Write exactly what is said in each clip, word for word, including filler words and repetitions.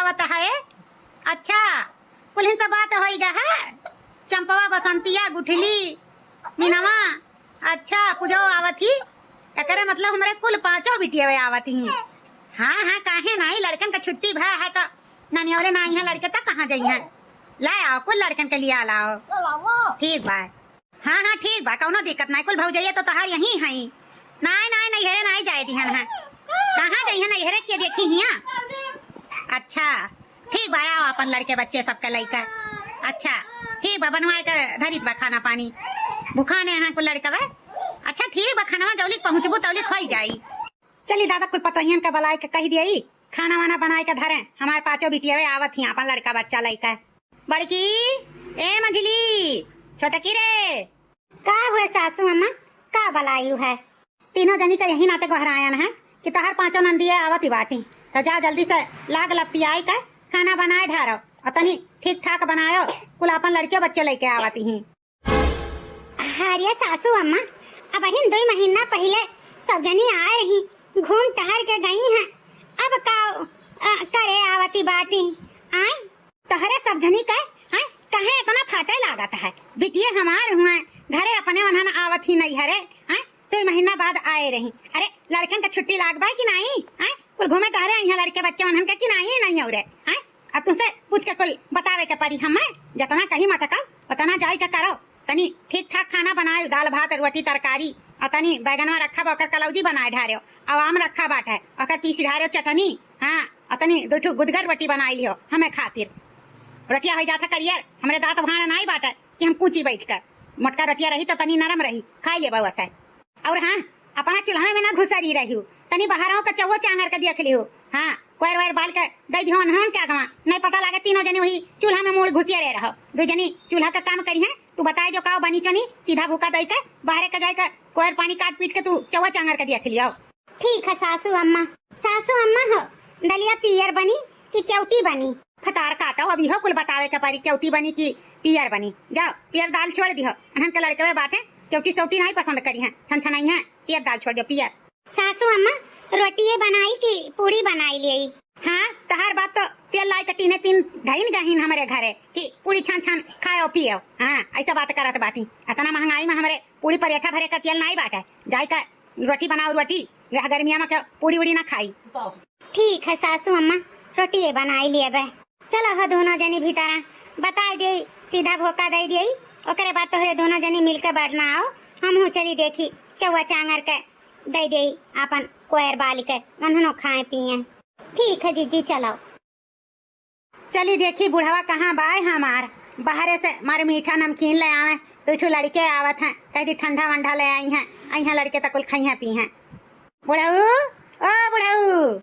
पता है? अच्छा, कुल्हिन सब बात होई गा है। चंपवा, बसंतिया, गुठली, मीनवा, अच्छा, पूजो आवत ही। एकरे मतलब हमरे कुल पाँचों बिटियवे आवत ही। हाँ, हाँ, काहे नाई, लड़कन का छुट्टी भा है तो ननियोरे नाई है लड़के तो कहाँ जाई हैं? लाए आओ, कुल लड़कन के लिया लाओ। ठीक बा। हाँ, हाँ, ठीक बा, कौनो दिक्कत नाई, कुल भौजैया तो तहार यहीं हई। नाई, नाई, नैहरे नाई जाए दिहन है। कहाँ जइहन, नैहरे के देखी हिया। अच्छा, ठीक बा, आओ अपन लड़के बच्चे सबके लइके। अच्छा, ठीक बा, बनवाए के धरित बा खाना पानी। भुखाने हैं कुल लड़कवे। अच्छा, ठीक बा, खानवा जौलिक पहुँचबू तौलिक होई जाई। चली दादा, कुल पतोहियन के बलाए के कहि दियई, खाना वाना बनाए के धरे, हमार पाँचों बिटियवे आवत ही अपन लड़का बच्चा लइके। बड़की, ए मझली, छोटकी रे। का हुए सासू अम्मा, का बलायु है? तीनों जनी का यही नाते गोहरायन है कि तहार पाँचों नंदिया आवत ही बाटी, तो जा जल्दी से लाग लपटियाई के खाना बनाए ढारो, और तनी ठीक ठाक बनायो, कुल अपन लड़कियों बच्चों लइके आवत ही। अरे सासू अम्मा, अबहिन दुई महीना पहिले सब जनी आए रही, घूम टहर के गई हैं, अब का, अ, करे आवती बाटी? आय, तोहरे सब जनी के, हैं, काहे इतना फाटे लागत है? बिटिये हमार हुए, घरे अपने ओन्हन आवत ही नैहरे, हैं, दुई महीना बाद आए रही। अरे, लड़कन के छुट्टी लाग बा कि नाई? हैं, कुल घूमे टहरे आई हैं लड़के बच्चे ओन्हन के कि नाई, नाई हो रे, हैं? अब तुमसे पूछ के कुल बतावे के परी हमें, जतना कही मटकब, उतना जाई के करो। तनी ठीक ठाक खाना बनाए, दाल भात, रोटी, तरकारी, और तनी बैगनवा रखा बा, ओकर कलौजी बनाए ढारेव, और आम रखा बाटे, ओकर पीस ढारेव चटनी, हाँ, और तनी दो ठो गुदगर रोटी बनाई लियो हमें खातिर। रोटिया हो जाता करियर, हमरे दांत भाड़ नाई बाटे कि हम कूची बैठ कर, मोटका रोटिया रही तो तनी नरम रही, खाई लेबा वैसे। और हाँ, अपना चूल्हा में ना घुसरी रहियो, तनी बाहरों का चौवो चांगर के देख लियो। हाँ, कोयर वायर बाल के दे दियो उन्हन के आगवा, नहीं पता लागे तीनों जनी वही चूल्हा में मुड़ घुसिया रहे रहो। दो जनी चूल्हा का काम करी हैं, तू बताए जो काव बनी चनी, सीधा भूका दई के बाहरे का जाए के कोयर पानी काट पीट के तू चौवा चांगर के देख लियो। ठीक है सासू अम्मा। सासू अम्मा हो, दलिया पियर बनी कि केवटी बनी? फतार काटो, अब इहो कुल बतावे के परी, केवटी बनी कि पियर बनी। जाओ, पियर दाल छोड़ दिहो, अनहन के लड़कवे बाटे, केवटी सौटी नहीं पसंद करी हैं, छन छनाई हैं, पियर दाल छोड़ दियो, पियर। सासू अम्मा, रोटिये बनाई कि पूड़ी बनाई लेई? हाँ, तहार बात तो तेल लाई के टीने तीन धइन गहीन हमरे घरे कि पूड़ी छान छान खाओ पियो। हाँ, ऐसा बात करत बाटी। इतना महंगाई में हमरे पूड़ी परेठा भरे का तेल नाई बाटे। जाई का रोटी बनाओ, रोटी। यह गर्मिया में क्या पूड़ी उड़ी ना खाई। ठीक है सासू अम्मा, रोटिये बनाई लेबे। चलो हो दोनों जनी भीतरा, बताई देई, सीधा भोका दे देई, ओकरे बाद तोहरे दोनों जनी मिलके बैठना आओ, हम हूँ चली देखी चौवा चांगर के दे देई आपन कोयर बाल के, उन्हनो खाए पिए। ठीक है जीजी, चलो। चली देखी बुढ़वा कहाँ बाय हमार, बाहरे से मारे मीठा नमकीन ले आवे, दो ठो लड़के आवत हैं, कह दी ठंडा वंडा ले आई हैं, आई हैं लड़के तो कुल खइहें पीहें। बुढ़ऊ, ओ बुढ़ऊ।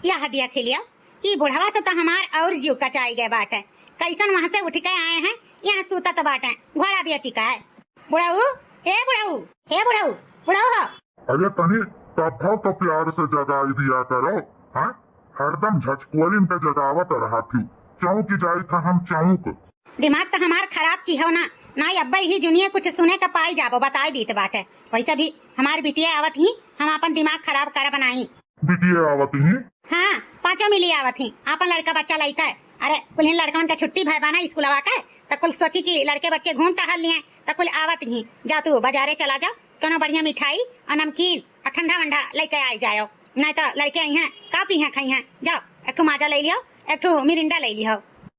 यह देख लियो, ई बुढ़वा से तो हमार और जीव कचाई गए बाटे। कैसन वहां से उठ के आए हैं, यहाँ सूतत बाटे, घोड़ा बेची का है। बुढ़ऊ, हे बुढ़ऊ, हे बुढ़ऊ, बुढ़ऊ हो। अरे तनी तब्बो तो प्यार से जगाई दिया करो, हाँ? हरदम झचकुअलिन के जगावत रहा थी, चौंक जाई था हम चौंक। दिमाग तो हमार खराब की हो ना, ना अब्बा यही जुनिये कुछ सुने का पाई जाबो, बताई दीत बाटे। वैसे भी हमार बिटिया आवत ही, हम अपन दिमाग खराब करब नाई। बिटिया आवत ही? हाँ, पाँचों मिली आवत ही, आपन लड़का बच्चा लइका। अरे, कुल्हिन लड़कवन के छुट्टी भय बा ना स्कूलवा के, त कुल सोची कि लड़के बच्चे घूम टहल लिए, त कुल आवत ही। जा तू बाजारे चला जाओ, कोनो बढ़िया मिठाई और नमकीन और ठंडा वंडा लइके आई जाओ, नहीं तो लड़के आई हैं, का पी हैं, खाई हैं। जाओ, एक ठो माजा ले लियो, एक ठो मिरिंडा ले लियो।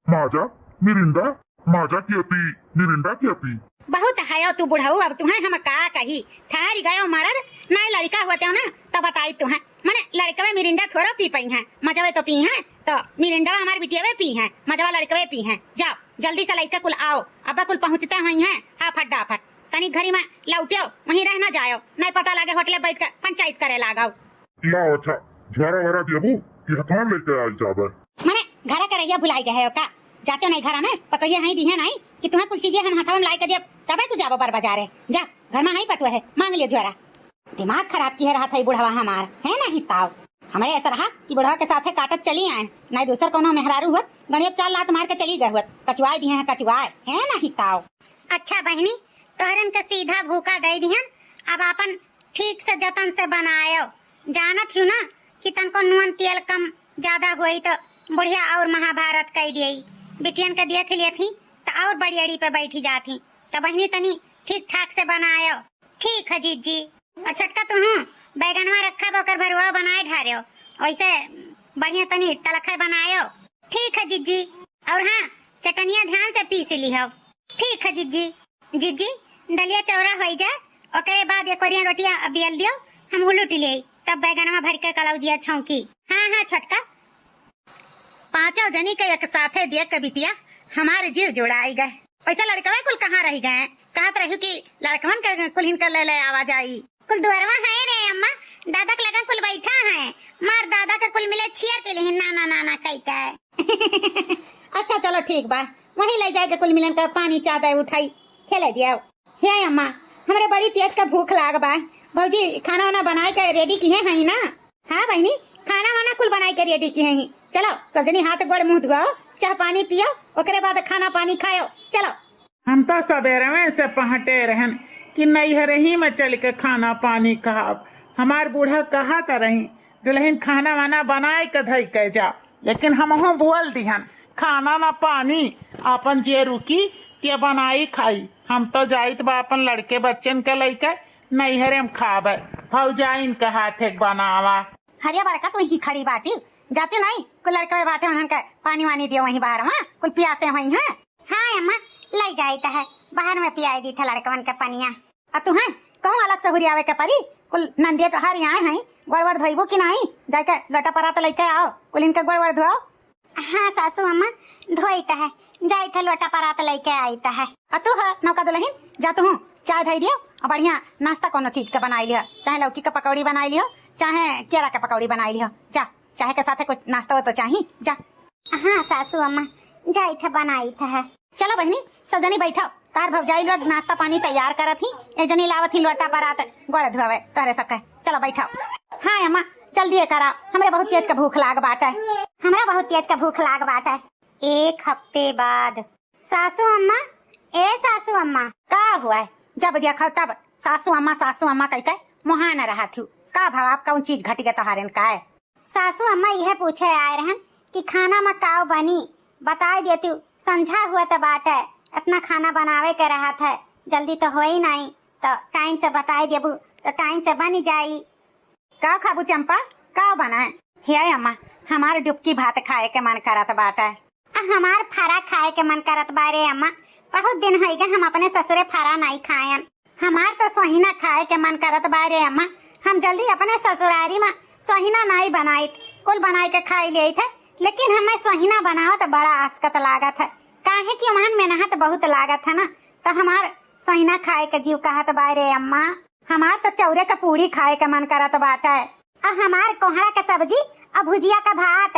माजा, मिरिंडा, माजा की अपी, मिरिंडा की अपी। बहुत हयो तू बुढ़ऊ, अब तुहें हम का कही, ठहर गयो मरद, नाई लड़का होते हो ना, तब बताई तुहें। मने लड़कवे मिरिंडा थोड़ो पी पई हैं, मजवे तो पी हैं, तो मिरिंडा हमार बिटियवे पी हैं, मजवा लड़कवे पी हैं। जाओ, जल्दी से लइका कुल आओ, अब्बा कुल पहुँचते हुई हैं, हाफट डाफट। तनी घरी में लौट्यो, वहीं रह ना जायो, नाई पता लागे होटले बैठ के पंचायत करे लागो। लाओ अच्छा, झोरा वरा देबू कि हथवा में लेके आई जाबे? मने घरा के रहिया भुलाई गए हो का? जाते नहीं घरा में, पतोहिया हई दिहे नहीं कि तुम्हें कुल चीजें हम हथवा में लाई के दियब, तबे तू जाबो बर बाजारे। जा, घर में हई पतोहे, मांग लियो झोरा। दिमाग खराब किहे रहत है बुढ़वा हमार, है नहीं ताव। हमरे ऐसा रहा कि बुढ़वा के साथे काटत चली आए, नहीं दूसर कोनो मेहरारू हुअत, गणियत चार लात मार के चली गए हुअत, कचुआए दिहे हैं, कचुआए, है नहीं ताव। अच्छा बहिनी, तोहरन के सीधा भूका दे दिहन, अब आपन ठीक से जतन से बनायो। जानत हूँ ना, कि तनको नून तेल कम ज्यादा होई तो बुढ़िया और महाभारत कई दियई। बिटियन के देख लेत ही तो और बड़ी अड़ी पे बैठी जात ही। तो बहिनी तनी ठीक ठाक से बनायो। ठीक है जीजी। और छोटका तुहू बैगनवा रखा बा, ओकर भरुआ बनाए ढार्यो। वैसे बढ़िया तनी तलखै बनायो। ठीक है जीजी। और हाँ, चटनिया ध्यान से पीस लिहो। ठीक है जीजी। जीजी, दलिया चौरा होई जा, ओकरे बाद एक ओरिया रोटिया बेल दियो, हम हुलुट लेई, तब बैगनवा भर के कलौजिया छौंकी। हाँ हाँ छोटका। पाँचों जनी के एक साथे देख के बिटिया हमार जीव जुड़ाई गए। वैसे लड़कवे कुल कहाँ रहि गए? कहत रही कि लड़कवन के कुल हिनकर ले ले आवा जाई। कुल दुअरवा है रे अम्मा, दादा के लगा कुल बैठा है। मार दादा के कुल मिले छियर के लिहिन नाना नाना कई के। अच्छा चलो ठीक बा, वहीं ले जाए के कुल मिलन का पानी चादर उठाई खेले दिया। हे अम्मा, हमरे बड़ी तेज का भूख लाग बा। भौजी खाना वाना बनाए के रेडी किहे हई ना? हाँ बहिनी, खाना वाना कुल बनाए के रेडी किहे ही। चलो सजनी हाथ गोड़ मुँह धुआओ, चाह पानी पियो, ओकरे बाद खाना पानी खायो। चलो। हम तो सबेरवे से पहटे रहन कि नैहरही में चल के खाना पानी खाब। हमार बूढ़ा कहत रही, दुलहिन खाना वाना बनाए के धई के जा, लेकिन हमहू बोल दिहन, खाना ना पानी, आपन जे रुकी ते बनाई खाई। हम तो जाइत बा अपन लड़के बच्चन के लइके नैहरे में खाबे, भौजाइन के हाथे के बनावा। हरिया बड़का तू ही खड़ी बाटी, जाती नहीं कुल लड़कवे बाटे उन्हन के पानी वानी दियो वहीं बाहर, हाँ कुल पियासे वहीं। हाँ हाँ अम्मा, लई जाइत है, बाहर में पियाई दी था लड़कवन के पनिया। अ तू है कहूँ अलग से हुरियावे के परी, कुल नंदिया तो हर यहाँ है, गोड़ वोड़ धोइबू कि नहीं? जाके लोटा परात लइके आओ, कुल इनके गोड़ वोड़ धुआओ। हाँ सासू अम्मा, धोइत है, जाइत है लोटा परात लइके आइत है। अ तू है नौका दुलहिन, जा तू चाय धई दियो और बढ़िया नाश्ता कोनो चीज के बनाई लियो, चाहे लौकी के पकौड़ी बनाई लियो, चाहे केरा के पकौड़ी बनाई लियो, जा चाहे के साथे कुछ नाश्ता हो तो चाही, जा। हाँ सासू अम्मा, जाइत है बनाइत है। चलो बहिनी, सब जनी बैठो, तार भौजाई लोग नाश्ता पानी तैयार करत ही, एक जनी लावत ही लोटा परात गोड़ धोवे तोहरे सबके। चलो बैठो। हाँ अम्मा, जल्दी करा, हमरे बहुत तेज का भूख लाग बाटे। हमरा बहुत तेज का भूख लाग बाटे। एक हफ्ते बाद। सासू अम्मा, ए सासू अम्मा। का हुआ है? जब देखो तब सासू अम्मा, सासू अम्मा कह के मुहान रहा थी। का भाव, आप कौन चीज घट गया तोहारन का है? सासू अम्मा यह पूछे आए रहन कि खाना में काव बनी, बताए देतू, संझा हुआ त बाटे, इतना खाना बनावे के रहत है, जल्दी तो होई नाई, तो टाइम से बताए देबू तो टाइम से बन जाई। का खाबू चंपा, का बनाए? हे अम्मा, हमार डुबकी भात खाए के मन करत बाटे। आ हमार फरा खाए के मन करत बा रे अम्मा, बहुत दिन होई गए हम अपने ससुरे फरा नाई खायन। हमार तो सोहिना खाए के मन करत बा रे अम्मा, हम जल्दी अपने ससुरारी में सोहिना नाई बनाइत, कुल बनाई के खाई लेइत है, लेकिन हमें सोहिना बनावत बड़ा आसकत लागत है, काहे कि वहन मेहनत बहुत लागत है ना, तो हमार सोहिना खाए के जीव कहत बा रे अम्मा। हमार तो चौरे के पूड़ी खाए के मन करत बाटे। आ हमार कोहड़ा के सब्जी आ भुजिया का भात।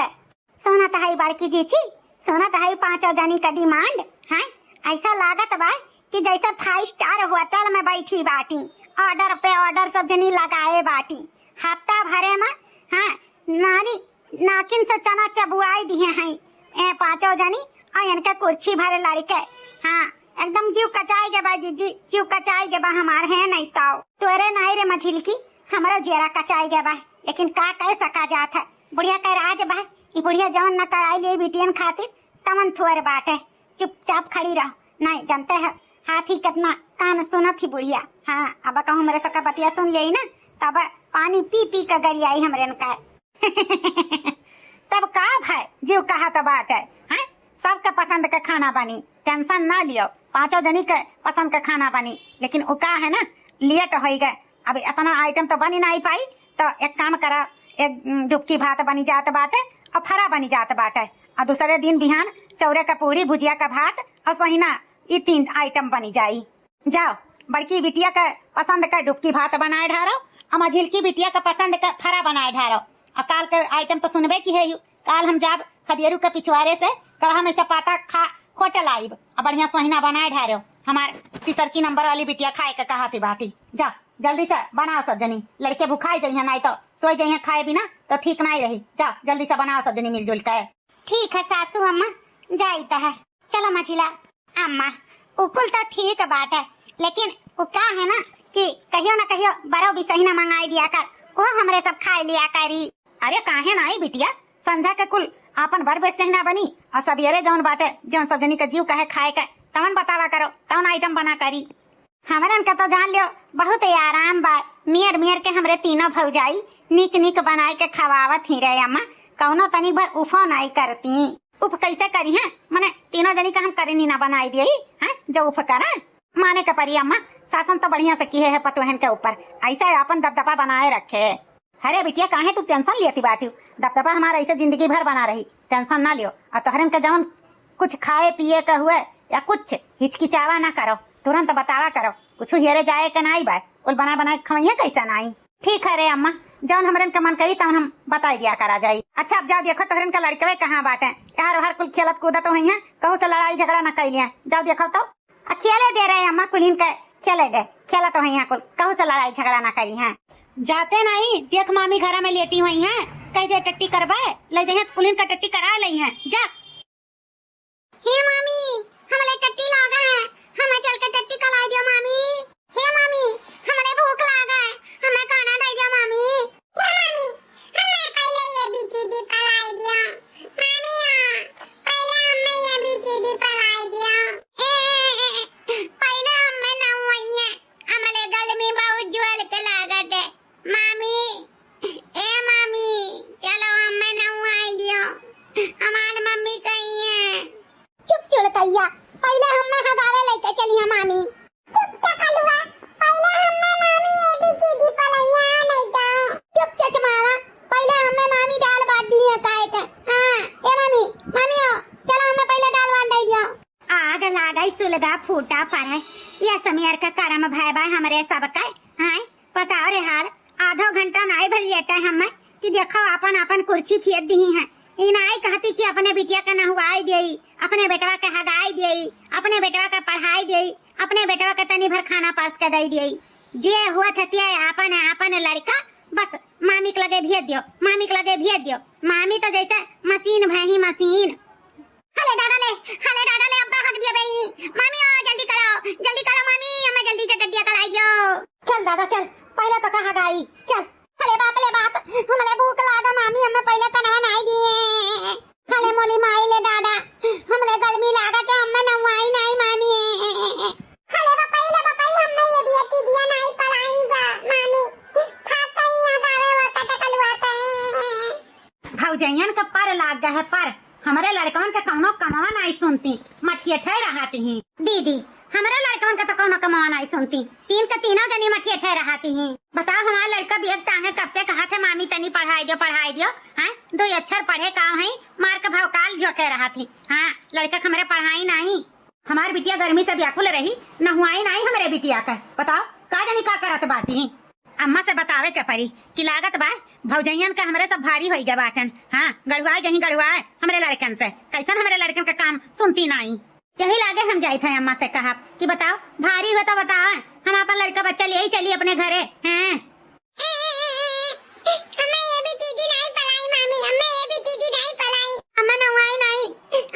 सुनत हई बड़की जीजी, सुनत हई पाँचों जनी का डिमांड, हैं? ऐसा लागत बा कि जैसे फाइव स्टार होटल में बैठी बाटी, ऑर्डर पे ऑर्डर सब जनी लगाए बाटी। हफ्ता भरे में, हाँ, नारी नाकिन से चना चबुआई दिहे हैं, ए पाँचों जनी, और इनके कुर्सी भरे लड़के। हाँ, एकदम जीव कचाई गे बा जीजी, जीव कचाई गे बा हमार, है नहीं तो। तोरे नाई रे मझिलकी, हमारा जेरा कचाई गे बा, लेकिन का कह सका जात है, बुढ़िया का राज बा। ई बुढ़िया जवन न कराई ले बिटियन खातिर, तवन थोर बाटे। चुपचाप खड़ी रह, नहीं जानते है हाथी कितना कान सुनत ही बुढ़िया। हाँ, अब कहूँ मेरे सबका बतिया सुन लेई ना, तब पानी पी पी के गरियाई हमरे का। तब का भाई, जीव कहत बाटे, हैं? सबके पसंद के खाना बनी, टेंशन ना लियो, पाँचों जनी के पसंद के खाना बनी। लेकिन उ का है ना, लेट होई गए, अब इतना आइटम तो बनी नहीं पाई, तो एक काम करा, एक, उम, डुबकी भात बनी जात बाटे और फरा बनी जात बाटे, और दूसरे दिन बिहान चौरे का पूड़ी, भुजिया का भात और सोहिना, ई तीन आइटम बनी जाई। जाओ, बड़की बिटिया के पसंद का डुबकी भात बनाए ढारो, और मझिलकी बिटिया के पसंद का फरा बनाए ढारो। और काल के आइटम तो सुनबे की है यू, काल हम जाब खदियरू के पिछवारे से कड़हा में से पाता खा खोट लाइब, और बढ़िया सोहिना बनाए ढारो। हमार तीसरकी नंबर वाली बिटिया खाए के कहा थी बाटी। जा, जल्दी से बनाओ सब जनी, लड़के भुखाई जइहें, नहीं तो सोई जइहें खाए बिना, तो ठीक नहीं रही। जा, जल्दी से बनाओ सब जनी मिलजुल के। ठीक है सासू अम्मा, जाइत है। चलो मझिला। अम्मा, उ कुल तो ठीक बाटे, लेकिन उ का है ना कि कहियो ना कहियो बरो बिसहिना मंगाई दिया कर, वो हमरे सब खाए लिया करी। अरे काहे नाई बिटिया, संझा के कुल आपन बर बेसे ना बनी, और सबेरे जौन बाटे, जौन सब जनी के जीव कहे खाए के, तवन बतावा करो, तवन item बना करी। हमरन के तो जान लियो, बहुत ही आराम बा। मेर मेर के हमरे तीनों भौजाई नीक नीक बनाए के खवावत ही रहे अम्मा, कौनो तनी भर उफो नाई करती। उफ कैसे करी हैं? मने तीनों जनी का हम करनी ना बनाई दिए हैं, जो उफ करा। माने के परी अम्मा, शासन तो बढ़िया से किहे है पतोहन के ऊपर, ऐसा अपन दबदबा बनाए रखे। अरे बिटिया, काहे तू tension लेती बाटियो? दबदबा हमारा ऐसे जिंदगी भर बना रही, tension ना लियो। और तोहरन के जौन कुछ खाए पिए के हुए या कुछ, हिचकिचावा ना करो, तुरंत बतावा करो, कुछ हेरे जाए के नाई बा, कुल बना बना के खवैया कैसे नाई। ठीक है रे अम्मा, जौन हमरन के मन करी तौन हम बताई दिया करा जाई। अच्छा अब जाओ देखो तोहरन के लड़कवे कहाँ बाटे, यार ओहर कुल खेलत कूदत होइहैं, कहूँ से लड़ाई झगड़ा न कैलिहैं, जाओ देखो तो। आ खेले दे रहे अम्मा, कुलिन के खेले दे, खेलत होइहैं कुल, कहूँ से लड़ाई झगड़ा ना करिहैं। जाते नाई, देख मामी घरा में लेटी होइहैं, कह दे टट्टी करबे, ले जइहैं कुलिन का टट्टी करा लेइहैं, जा। हे मामी, हमले टट्टी लागा है, हमें चल के टट्टी कराई दियो मामी। हे मामी, हमले भूख लागा है, हमें खाना दे दियो मामी। हे मामी, हमें पहले A B C D पढ़ाई दियो। मामी, आ, पहले हमें A B C D पढ़ाई दियो। ए, ए, ए, ए, पहले हमें नहवाइए, हमले गर्मी बहुत जोर के लागत है। मामी, ए मामी, चलो हमें नहवाई दियो, हमार मम्मी कहीं है। चुप चुड़कैया, पहले हमें हगावे लेके चलिए मामी। चुप टकलुआ, पहले हमें मामी A B C D पढ़ाइया नहीं तो। चुप चचमावा, पहले हमें मामी दाल बांट दिए काहे के। हाँ, ए मामी, मामी आओ, चलो हमें पहले दाल बांट दे दियो। आग लागई सुलगा फूटा पर है, ये समियर का करम भय बा हमरे सबके। हाँ, बताओ रे हाल, आधो घंटा नाई भर लेटे हमें कि देखो आपन आपन कुर्सी फेर दिही हैं। ई नाई कहती कि अपने बिटिया के नहवाई देई, अपने बेटवा के हगाई देई, अपने बेटवा के पढ़ाई देई, अपने बेटवा के तनी भर खाना पास के दे देई। जे हुआ थतिया आपन आपन लड़का बस मामी के लगे भेज दियो, मामी के लगे भेज दियो। मामी तो जैसे मशीन भई ही मशीन। हले दादा ले, हले दादा ले, अब्बा हग दिया बई। मामी आओ, जल्दी करो, जल्दी करो मामी, हमें जल्दी चटटिया कलाई दियो। चल दादा चल, पहले तो कहा गाई, चल। हले बाप ले बाप, हमले भूख लागा मामी, हमें पहले कनवा नाई दिए। हले मोली माई ले दादा, हमले गर्मी लागा तो हमें नवाई नाई मामी। हले बपई ले बपई, हमें ये दिया टीडिया नाई पलाई बा मामी। खा कहीं हगावे वो टटकलुआ ते। भौजैयन के पर लाग गए है पर, हमरे लड़कवन के कौनो कमवा नाई सुनती, मठियठे रहती ही। दीदी, हमरे लड़कवन के तो कौनो कमवा नाई सुनती, तीन के तीनों जनी मठियठे रहती ही। बताओ, हमार लड़का बेग टांगे कब से कहा थे, "मामी तनी पढ़ाई दियो, पढ़ाई दियो", हैं? दो अक्षर पढ़े का है, मार के भौकाल जो कह रहा थी। हाँ, लड़का के हमरे पढ़ाई नाई। हमार बिटिया गर्मी से व्याकुल रही, नहुआई नाई हमरे बिटिया के। बताओ, का जानी का करत बाटी। अम्मा से बतावे के परी कि लागत बा भौजैयन के हमरे सब भारी होई गए बाटन। हाँ, गड़ुआए गई गड़ुआए हमरे लड़कन से। कैसन हमरे लड़कन का काम सुनती नाई। यही लागे हम जाइत है अम्मा से कहब कि बताओ, भारी हो तो बताओ, हम अपन लड़का बच्चा ले ही चली अपने घरे। हैं? हमें ये भी टीडी नाई पलाई मामी, हमें ये भी टीडी नाई पलाई। अम्मा नवाई नाई,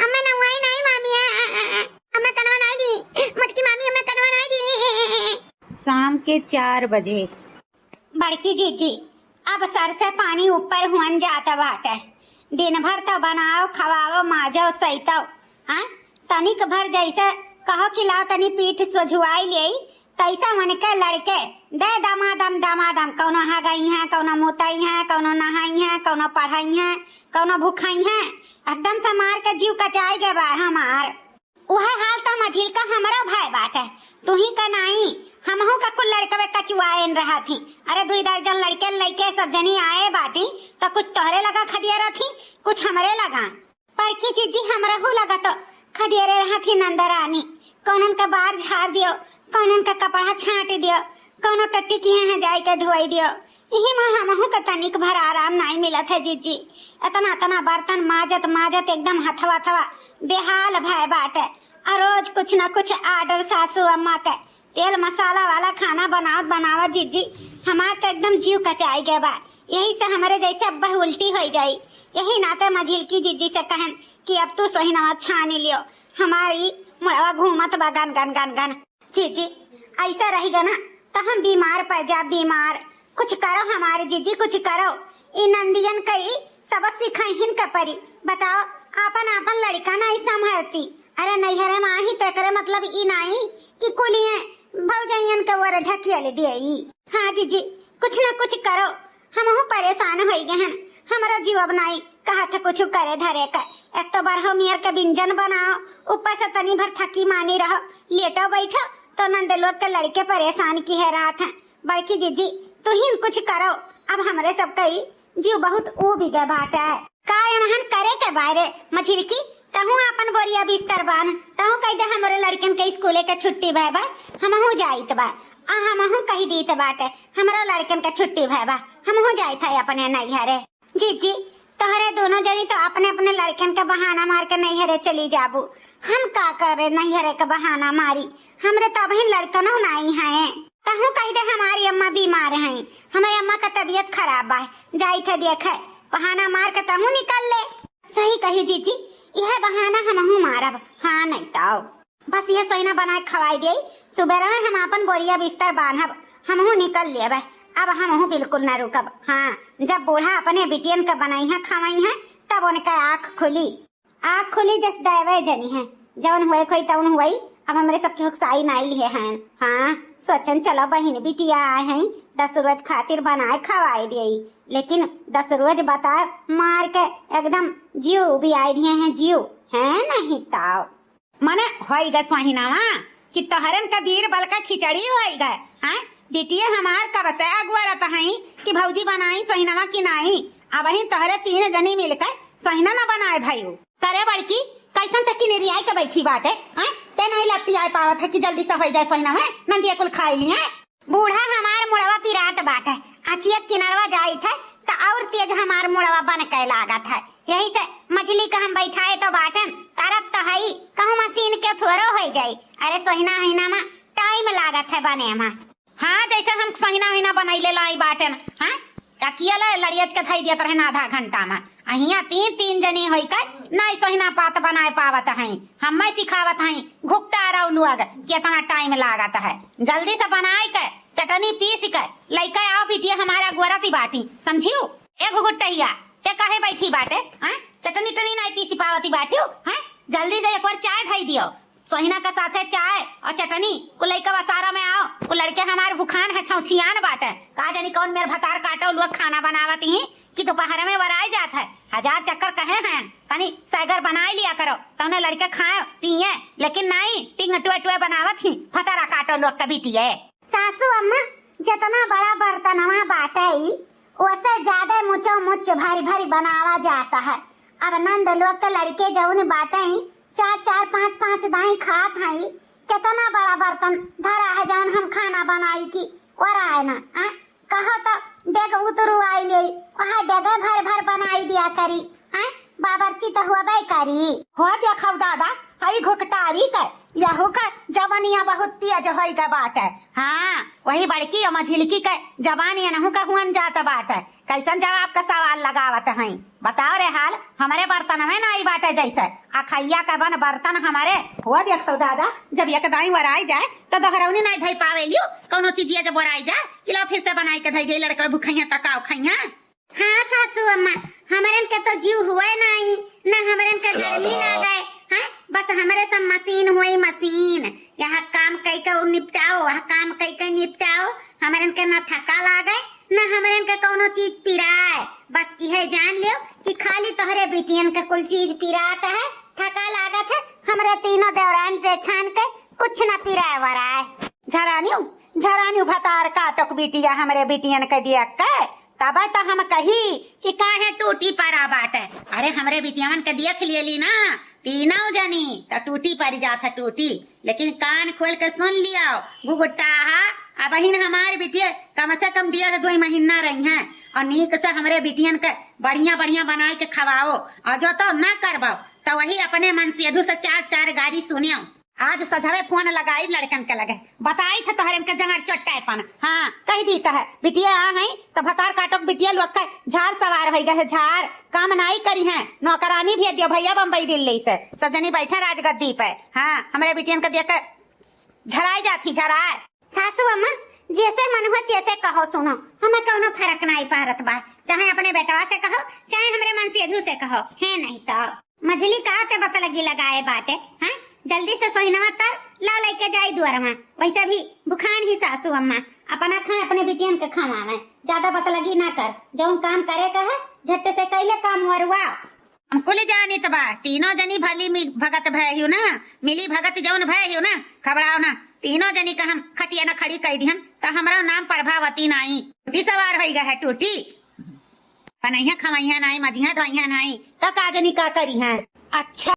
अम्मा नवाई नाई मामी, आ, आ, आ, आ, अम्मा कनवा नाई दी, मोटकी मामी हमें कनवा नाई दी। शाम के चार बजे। बड़की जीजी, अब सर से पानी ऊपर हुअन जात बाटे। दिन भर तो बनाओ, खवाओ, माजो, सैतो, हाँ? तनिक भर जैसे कहो कि लाओ तनी पीठ सोझुआई लेई, तैसे उनके लड़के दे दमादम, दमादम, कौनो हगई हैं, कौनो मुतई हैं, कौनो नहाई हैं, कौनो पढ़ई हैं, कौनो भुखाई हैं, एकदम से मार के जीव कचाई गए बा हमार। उहे हाल तो मझिल का हमरो भाई बाटे, तुही का नाई, हमहू का कुल लड़कवे कचुआएन रहा थी। अरे दुई दर्जन लड़के लइके सब जनी आए बाटी, तो कुछ तोहरे लगा खदिया रहती, कुछ हमरे लगा। बड़की जीजी हमरहू लगा तो खदियरे रहत ही नंदरानी, कौनन का बार झाड़ दियो, कौनन का कपड़ा छांट दियो, कौनो टट्टी किहे हैं जाए के धोई दियो। इही में हमहू के तनिक भर आराम नाई मिलत है जीजी। इतना इतना बर्तन माजत माजत एकदम हथवा थवा बेहाल भय बाटे। आ रोज कुछ ना कुछ order सासू अम्मा के, तेल मसाला वाला खाना बनावत बनावत जीजी हमार तो एकदम जीव कचाई गए बा। यही से हमरे जैसे अब्बा उल्टी होई जाई। यही नाते मझिलकी जीजी से कहन कि अब तू सोहिनवा छानी लियो, हमारी मुड़वा घूमत बा गन गन गन गन। जीजी, ऐसा रही गना तो हम बीमार पड़ जा, बीमार। कुछ करो हमारे जीजी, कुछ करो। इन नंदियन कई सबक सिखाइहिन का परी। बताओ, आपन आपन लड़िका नाई संभरती। अरे नैहरे मा आही तेकरे मतलब ई नाई कि कुलिये भौजइयन के ओर ढकेल देई। हाँ जीजी, कुछ न कुछ करो, हमहू परेशान होई गए हन। हमरो जीव अब नाई कहत है कुछ करे धरे का। एक तो बरहो मियर के व्यंजन बनाओ, ऊपर से तनी भर थकी मानी रहो, लेटो बैठो तो नंद लोग के लड़िके परेशान किहे रहत हैं। बड़की जीजी, तुहिन कुछ करो, अब हमरे सब कई जीव बहुत ऊबि गए बाटे। का एमहन करे के बारे मझिरकी, तहूँ आपन बोरिया बिस्तर बांध, तहूँ कहि दे हमरे लड़िकन के स्कूले के छुट्टी भए बा, हमहूँ जाइत बा, आ हमहूँ कहि दीत बाटे, हमरो लड़िकन के छुट्टी भए बा, हमहूँ जाइत है अपने नैहरे। जीजी, तोहरे दोनों जनी तो अपने अपने लड़िकन के बहाना मार के नैहरे चली जाबू, हम का करे नैहरे के बहाना मारी, हमरे तो अबहिन लड़िकनो नाई हैं। तहूँ कहि दे हमारी अम्मा बीमार हैं, हमरे अम्मा का तबीयत खराब बा, जाइत है देखे, बहाना मार के तहूँ निकल ले। सही कही जीजी, यह बहाना हमहूँ मारब। हाँ नहीं तो बस यह सोहिना बनाए खवाई दे, सुबेरे में हम आपन बोरिया बिस्तर बांधब, हमहूँ निकल लेब। अब हमहूँ बिल्कुल ना रुकब। हाँ, जब बूढ़ा अपने बिटियन के बनइहैं खवइहैं, तब उनके आँख खुली। आँख खुली जस दैवे जनी है, जवन हुए खोई तवन हुई। अब हमरे सबके हुकसाई नाई है हैं। हाँ, सोचन चलो बहिन बिटिया आए हैं, दस रोज खातिर बनाए खवाए देई, लेकिन दस रोज बताए मार के एकदम जीव भी आए दिए हैं, जीव है नहीं ताव। मने होई गए सोहिनावा कि तोहरन का बीर बल का खिचड़ी होई गए। हैं, बिटिया हमार कब से अगुआरत हई कि भौजी बनाई सोहिनावा कि नाई। अबहिन तोहरे तीन जनी मिलके सोहिना न बनाए भइउ। करे बड़की, कैसन तक किनेरियाई के बैठी बाटे? हैं, ते नहीं लपटियाए पावत है कि जल्दी से होई जाए सोहिनावा, नंदिया कुल खाई लिए। बूढ़ा हमार मुड़वा पिरात बाटे, अचिया किनरवा जाइत है त और तेज हमार मुड़वा बन के लागत है। यही से मझिली के हम बैठाए तो बाटन, तरफ तो हई, कहूँ मशीन के थोरो होई जाई। अरे सोहिना हिना मा टाइम लागत है बने मा। हाँ, जैसे हम सोहिना हिना बनैले लाई बाटन, हाँ, अकियले लड़ियच के धई दियत रहन आधा घंटा मा। अहिया तीन तीन जनी होई के नाई सोहिना पात बनाए पावत हई, हम्मे सिखावत हई, घुकटा रौ लुअग, केतना टाइम लागत है। जल्दी से बनाए के चटनी पीस के लइके आओ बिटिया, हमारा गोरती बाटी, समझियो? ए घुघुटहिया, ते काहे बैठी बाटे? हैं? चटनी टनी नाई पीसी पावती बाटियो? हैं? जल्दी से एक बार चाय धई दियो। सोहिना के साथे चाय और चटनी, उ लइका वसारा में आओ, उ लड़के हमार भुखान है, छौछियान बाटे। का जानी कौन मेर भतार काटो लोग खाना बनावत ही कि दोपहर में वराई जात है। हजार चक्कर कहे हैं, तनी सैगर बनाई लिया करो, तौने लड़के खाए पिए, लेकिन नाई, टिंग टुए टुए बनावत ही, भतारा काटो लोग के बिटिये। सासू अम्मा, जतना बड़ा बर्तनवा बाटे ई, ओसे ज्यादा मुचो मुच भारी भारी बनावा जाता है। अब नंद लोग के लड़के जौन बाटे ई, चार चार पाँच पाँच दाई खात हैं, केतना बड़ा बर्तन धरा है जौन हम खाना बनाई की ओराए ना, आ? कहो तो डेग उतरू आई ले, वहाँ डेगे भर भर बनाई दिया करी, आ? बाबर्ची तो हुआ करी। हो देखो दादा, हई घुकटारी के, यहू का जवनिया बहुत तेज होई के बाटे। हाँ, वही बड़की और मझिलकी के जबान एनहू का हुअन जात बाटे। कैसन जवाब का सवाल लगावत हैं? बताओ रे हाल, हमरे बर्तन में नाई बाटे जैसे, अखैया का बन बर्तन हमरे। हो देख तो दादा, जब एक दाई वराई जाए तो दोहरौनी नाई धई पावे लियो, कौनो चीजिया जब वराई जाए कि लो फिर से बनाई के धई दे, लड़का भुखैया तकाओ खैया। हाँ सासू अम्मा, हमरन के तो जीव हुए नाई, ना हमरन के गर्मी लागे, हैं? बस हमरे सब मशीन हुई मशीन, यहाँ काम कई के उ निपटाओ, वहाँ काम कई के निपटाओ, हमरन के ना थका लागे, ना हमरन के कौनो चीज पिराए। बस इहे जान लियो कि खाली तोहरे बिटियन के कुल चीज पिरात है, थका लागत है, हमरे तीनों देवरान जेठान के कुछ ना पिराए वराए। झरानियो, झरानियो भतार काटोक बिटिया हमरे बिटियन के दिया के तबे तो हम कही कि काहे टूटी परा बाटे। अरे हमरे बिटियावन के देख लेली ना, तीनों जनी तो टूटी परी जात है टूटी। लेकिन कान खोल के सुन लियो, घुघुटाहा, अबहिन हमार बिटिया कम से कम डेढ़ दो महीना रही हैं और नीक से हमरे बिटियन के बढ़िया बढ़िया बनाए के खवाओ और जो तो ना करबो तो वही अपने मन से अधू से चार चार गारी सुनियो। आज सझवे फोन लगाई लड़कन के लगे, बताई थे तोहरन के जंगर चोट्टापन। हाँ, कह दी तो है, बिटिया आ गई तो भतार काटोक बिटिया लोग के झार सवार होई गए है, झार काम नाई करी हैं, नौकरानी भेज दियो भैया बम्बई दिल्ली से, सजनी बैठे राजगद्दी पे। हाँ, हमरे बिटियन के देख के झराए जाती, झराए। सासू अम्मा, जैसे मन हो तैसे कहो, सुनो, हमें कौनो फर्क नाई पारत बा, चाहे अपने बेटवा से कहो, चाहे हमरे मनसेधू से कहो, है नहीं तो। मझली का ते बतलगी लगाए बाटे, हैं? जल्दी से सोहिनवा तर ला लेके जाई दुआरवा। वैसे भी भुखान ही सासू अम्मा, अपना खाए अपने बिटियन के खवावे। ज्यादा बतलगी ना कर, जौन काम करे का है झट से कैले काम वरुआ। हम कुल जानित बा, तीनों जनी भली मिल भगत भय हियो ना, मिली भगत जौन भय हियो ना, खबड़ाओ ना, तीनों जनी का हम खटिया ना खड़ी कई दिहन, तो हमरो नाम प्रभावती नाई। टूटी सवार होई गए है टूटी। बनइहा खवइहा नाई, मजिहा धोइहा नाई, तो का जनी का करी हैं? अच्छा,